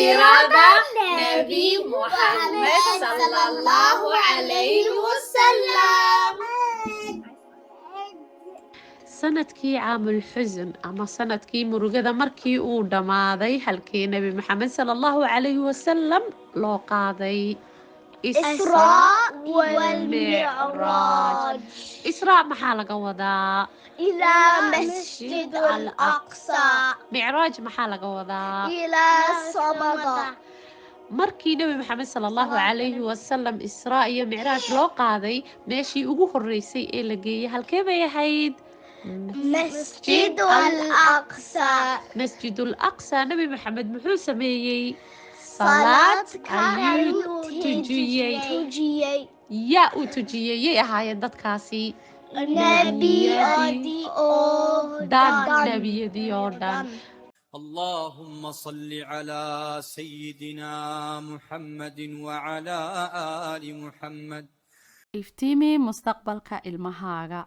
Siirada Nebi Muxamed sallallahu calayhi wasalam. Sanadkii caamul xusn ama sanadkii murugada markii uu dhammaaday, halkii Nebi Maxamed sala Allahu calayhi wasalam loo qaaday? Israa walmicraaj. Israa maxaa laga wadaa? إلى مسجد الأقصى. Micraaj maxaa laga wadaa? إلى السماء. Markii Nebi Maxamed sala Allahu calayhi wasalam Israa iyo Micraaj loo qaaday, meeshii ugu horeysay ee la geeyey halkee bay ahayd? مسجد الأقصى. Masjidul Aqsa. Nebi Maxamed muxuu sameeyey? Salaad ayuu tujiyey. Tujiyey. Yaa uu tujiyey? Yay ahaayeen dadkaasi? Nebiyadii oo dhan. dhan. Nebiyadii oo dhan. اللهم صل على سيدنا محمد وعلى آل محمد. Iftiimi mustaqbalka ilmahaaga.